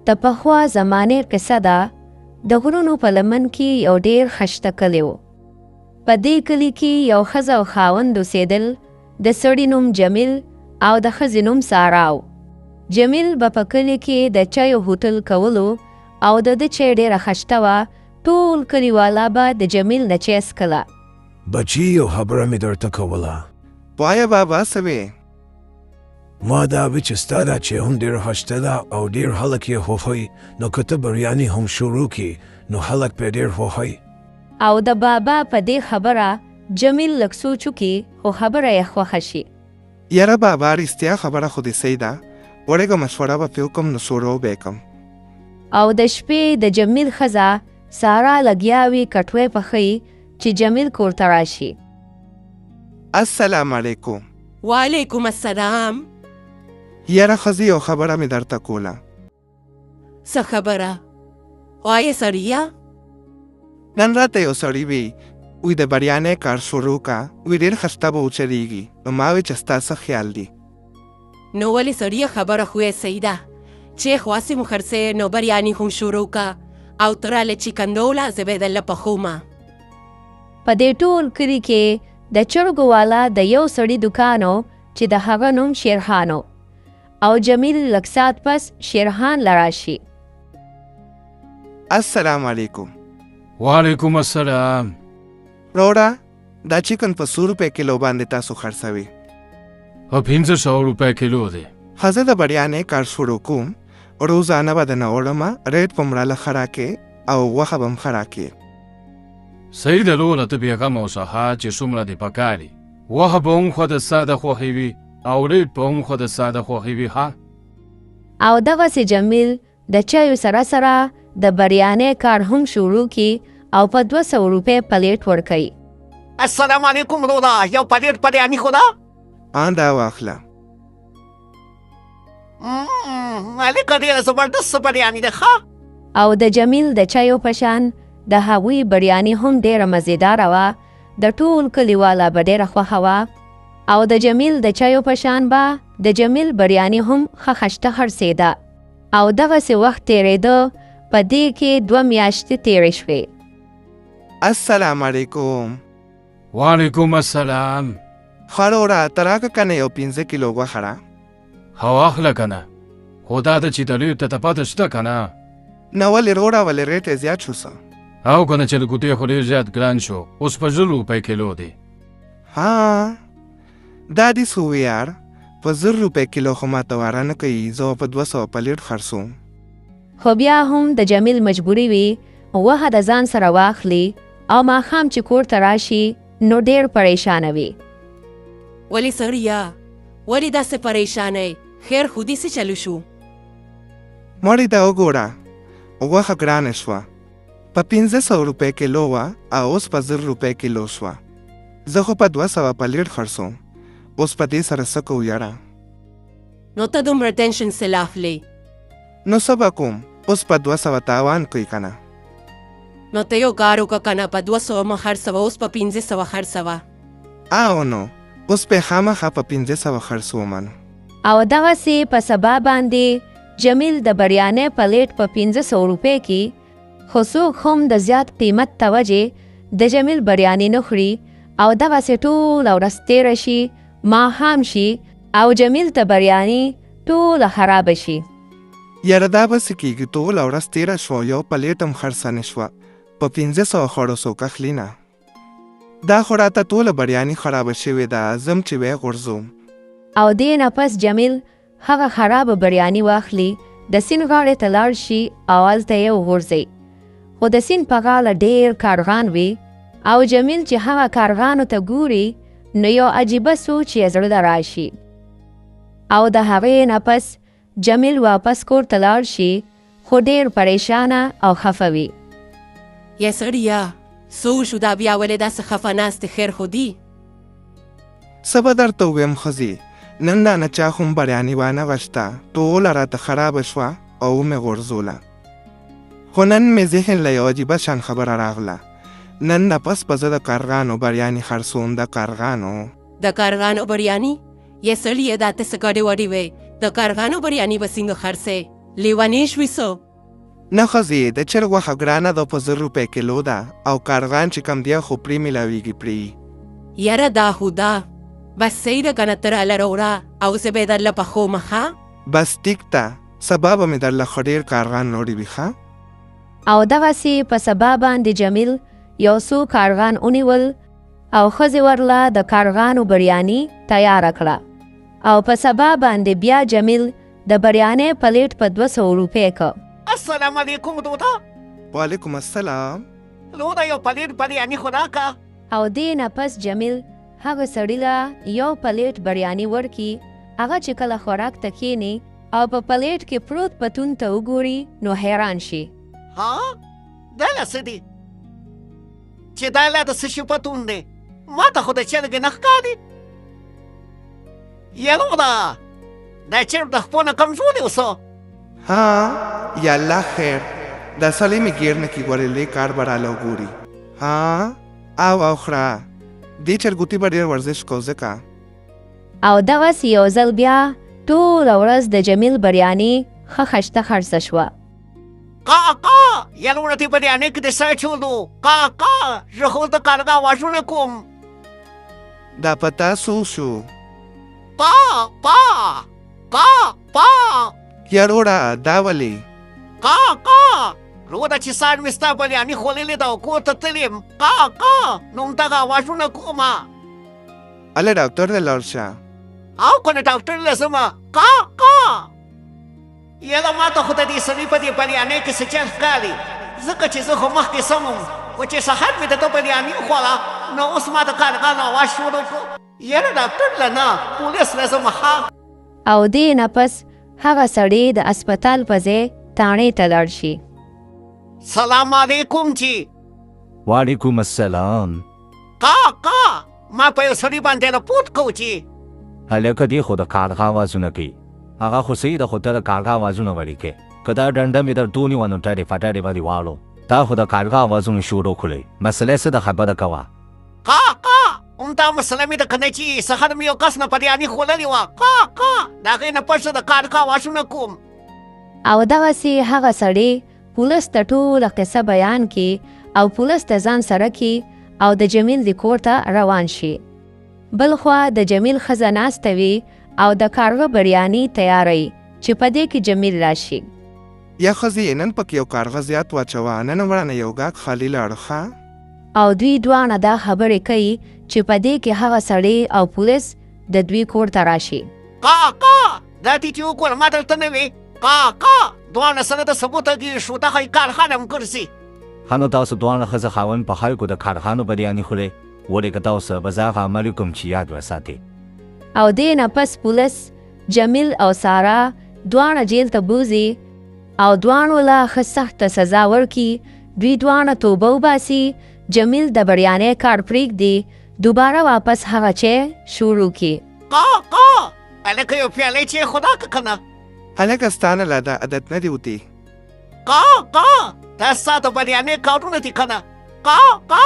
د پخوا زمانې قصه ده. د غرونو په لمن کې یو ډېر خشته کلی و. په دې کلي کې یو ښځه او خاوند اوسېدل. د سړي نوم جمیل او د ښځې نوم سارا و. جمیل به په کلي کې د چایو هوټل کولو او د ده چای ډېره خشته وه. ټول کلیوالا به د جمیل نه چای څکله. بچی، یو خبره مې درته کوله. وایه بابا، څه وې؟ ما دا وی چې ستا دا چای هم ډېره خشته ده او ډېر خلک یې خوښوي، نو که ته بریاني هم شروع کړې نو خلک پرې ډېر خوښوي. او د بابا په دې خبره جمیل لږ سوچ وکړي، خو خبره یې خوښه شي. یاره بابا، رښتیا خبره خو دې صحیح ده. وړېږه، مشوره به پرې وکړم نو شروع به یې کړم. او د شپې د جمیل ښځه سارا لګیا وي، کټوۍ پخوي چې جمیل کور ته راشي. السلام علیکم. وعلیکم السلام. یاره ښځې، یو خبره مې درته کوله. څه خبره؟ وایه سړیه. نن راته یو سړي وی وی د بریانۍ کار شروع کا، وی ډېر ښایسته به وچلېږي. نو ما وی چې ستا څه خیال دی؟ نو ولې سړیه، خبره خو یې صحیح ده. چې خو هسې مو خرڅوې نو بریاني هم شروع کا او ته راله چکن روله، زه به یې درله پخومه. په دې ټول کلي کې د چرګو والا د یو سړي دوکان و چې د هغه نوم شیرخان و. او جمیل لږ ساعت پس شیرخان له راشي. السلام علیکم. وعلیکم السلام. وروره، دا چکن په څو روپۍ کیلو باندې تاسو خرڅوي؟ په 500 روپۍ کیلو دی. ښه، زه د بریانۍ کار شروع کوم، روزانه به درنه وړمه، ریټ به هم راله ښه راکې او غوښه به هم ښه راکې. صحیح ده وروره، ته بېغمه اوسه، ښه چې څومره دې پکار دي. غوښه به هم ښه د ستا د خوښې وي او ریټ به هم ښه د ستا د خوښې وي. ښه. او دغسې جمیل د چایو سره سره د بریانۍ کار هم شروع کړي او په 200 روپۍ پلیټ ورکوي. السلام علیکم وروره، یو پلیټ بریاني خو ده؟ آن، دا واخله. هلکه، ډېره زبردسته بریاني ده، ښه. او د جمیل د چایو په شان د هغوی بریاني هم ډېره مزیداره وه. د ټول کلیوالا به ډېره خوښه وه او د جمیل د چایو په شان به د جمیل بریاني هم ښه خشته خرڅېده. او دغسې وخت تېرېده. په دې کې 2 میاشتې تېرې شوې. السلام علیکم. وعلیکم السلام. ښه وروره، ته راکه که نه یو 5 کیلو غوښه را. ښه، واخله که نه، خو دا ده چې د ریټ ته پته شته که نه؟ نه، ولې وروره؟ ولې ریټ یې زیات شو څه؟ او که نه چې ګوتې خو ډېر زیات ګران شو، اوس په 1000 روپۍ کیلو دی. ها، دا دې څه ووې یار؟ په 1000 روپۍ کیلو خو ماته واره نه کوي، زه په 200 پلیټ خرڅوم. خو بیا هم د جمیل مجبوري وي غوښه د ځان سره واخلي او ماښام چې کور ته راشي نو ډېر پریشانه وي. ولې سړیه، ولې داسې پریشانه یې؟ خیر خو دې، څه چلو شو؟ مړې، دا وګوره، غوښه ګرانه شوه. په 500 روپۍ کیلو وه او اوس په 1000 روپۍ کیلو شوه. زه خو په 200 پلیټ خرڅوم. اوس په دې سره څه کوو یاره؟ نو ته دومره ټینشن څه له اخلې؟ نو څه به کوم؟ اوس په 200 تاوان کوي که نه؟ نو ته یو کار وکړه که نه، په 200 مه خرڅوه، اوس په 500 خرڅوه. او نو اوس به خامخا په 500 خرڅوم نو. او دغسې په سبا باندې جمیل د بریانۍ پلیټ په 500 روپۍ کې، خو څوک هم د زیات قیمت توجې د جمیل بریاني نه خوري. او دغسې ټوله ورځ تېره شي، ماښام شي او جمیل ته بریاني ټوله خرابه شي. یاره، دا به څه کېږي؟ ټوله ورځ تېره شوه، یو پلیټ هم خرڅه نه شوه. په 500 خوړو څوک اخلي نه. دا خو راته ټوله بریاني خرابه شوې ده، ځم چې ویې غورځوم. او دې نه پس جمیل هغه خرابه بریاني واخلي، د سیند غاړې ته لاړ شي او هلته یې وغورځوي. خو د سیند په غاړه ډېر کارغان وي او جمیل چې هغه کارغانو ته ګوري نو یو عجیبه سوچ یې زړه ته راشي. او د هغې نه پس جمیل واپس کور ته لاړ شي، خو ډېر پریشانه او خفه وي. یا سړیه، څه وشو؟ دا بیا ولې داسې خفه ناست یې؟ خیر خو دي؟ څه به درته ووایم ښځې، نن رانه چا هم بریاني وانه غوښته، ټوله راته خرابه شوه او ومې غورځوله. خو نن مې ذهن له یو عجیبه شان خبره راغله. نن نه پس به زه د کارغانو بریاني خرڅوم، د کارغانو. د کارغانو بریاني؟ یا سړیه، دا ته څه ګډې وډې وې؟ د کارغانو بریاني به څنګه خرڅې؟ لیونی شوي څه؟ نه ښځې، د چرګ غوښه ګرانه ده، په 1000 روپۍ کیلو ده او کارغان چې کم دی خو پرې میلاویږي پرې. یاره دا خو ده، بس صحیح ده که نه، ته راله راوړه او زه به یې درله پخوم، ښه؟ بس ټیک ده، سبا به مې درله ښه ډېر کارغان راوړي وي، ښه؟ او دغسې په سبا باندې جمیل یو څو کارغان ونیول او ښځې ورله د کارغانو بریاني تیاره کړه او په سبا باندې بیا جمیل د بریانۍ پلیټ په 200 روپۍ که. السلام علیکم دودا. وعلیکم السلام. لودا، یو پلیټ بریاني خو راکه. او دې نه پس جمیل هغه سړي له یو پلیټ بریاني ورکي. هغه چې کله خوراک ته کښېني او په پلیټ کې پروت پتون ته وګوري نو حیران شي. ها، دا لا څه دي چې دا لا د څه شي پتون دی؟ ما ته خو د چرګې نه ښکاري. یروره، دا چرګ د خپو نه کمزوری اوسه. ها، یا الله خیر، دا سړی مې ګیر نه کي، ګورې لوی کار به راله وګوري. ها او او خره، دې چرګوتي به ډېر ورزش کو ځکه. او دغسې یو ځل بیا ټوله ورځ د جمیل بریاني ښه خشته خرڅه شوه. قا قا، یروره، دې بریاني کې د څه اچولو؟ قا قا، زه خو د کارګه اوازونه کوم. دا په تاسو شو؟ پا پا، قا پا. یاروره، دا ولې؟ قا قا، روده، چې سهار مې ستا بریاني خوړلې ده او کور ته تللی یم، قا قا، نو همدغه اوازونه کومه. هله ډاکټر ته لاړ شه. او که نه ډاکټر له ځمه. قا قا، یاره، ما ته خو د دې سړي په دې بریانۍ کې څه چل ښکاري، ځکه چې زه خو مخکې سم وم، خو چې سهار مې د ده بریاني وخوړه نو اوس ما د کارغانو اواز شروع کړو. یاره، ډاکټر له نه، پولیس له ځمه، ښه. او دې نه پس هغه سړی د اسپتال په ځای تاڼې ته لاړ شي. سلام علیکم جی. وعلیکم السلام. قا قا، ما په یو سړي باندې رپورټ کوو چې هلکه، دې خو د کارغه اوازونه کوي. هغه خو صحیح ده، خو ته د کارغه اوازونه ولې کوې؟ که دا ډنډه مې در ونیوه نو ټډې فټډې به دې واړو. تا خو د کارغه اوازونه شروع کړی، مسله څه ده؟ خبره کوه. قا قا، همدا مسله مې ده که نه چې سهار مې یو کس نه بریاني خوړلې وه، قا قا، د هغې نه پس د کارغه اوازونه کوم. او دغسې هغه سړی پولیس ته ټوله قصه بیان کی او پولیس ته ځان سره کی او د جمیل د کور ته روان شي. بلخوا د جمیل ښځه ناسته وي او د کارغه بریاني تیاروي چې په دې کې جمیل راشي. یا ښځې، نن پکې یو کارغه زیات واچوه، نن ورانه یو ګاک خالي لاړ، ښه؟ او دوی دواړه دا خبرې کوي چې په دې کې هغه سړی او پولیس د دوی کور ته راشي. قا قا، دا دې چې وګوره، ما درته نه وي؟ قا قا، دواړه سره د سبو ته شو، دغه یې کارخانه هم ګرځي. ښه نو تاسو دواړه ښځه خاوند په خلکو د کارغانو بریاني خورئ؟ ولې که تاسو به زه هغه عمل کوم چې یاد وساتئ. او دې نه پس پولیس جمیل او سارا دواړه جیل ته بوځي او دواړو له ښه سخته سزا ورکي. دوی دواړه توبه وباسي. جمیل د بریانۍ کار پرېږدي، دوباره واپس هغه چې شروع کی. قا قا، هلکه، یو پیاله چې خدا که کنه. هلکه، ستا نه لا دا عادت نه دی وتی. قا قا، دا ستا د بریانۍ کارونه دي کنه؟ قا قا.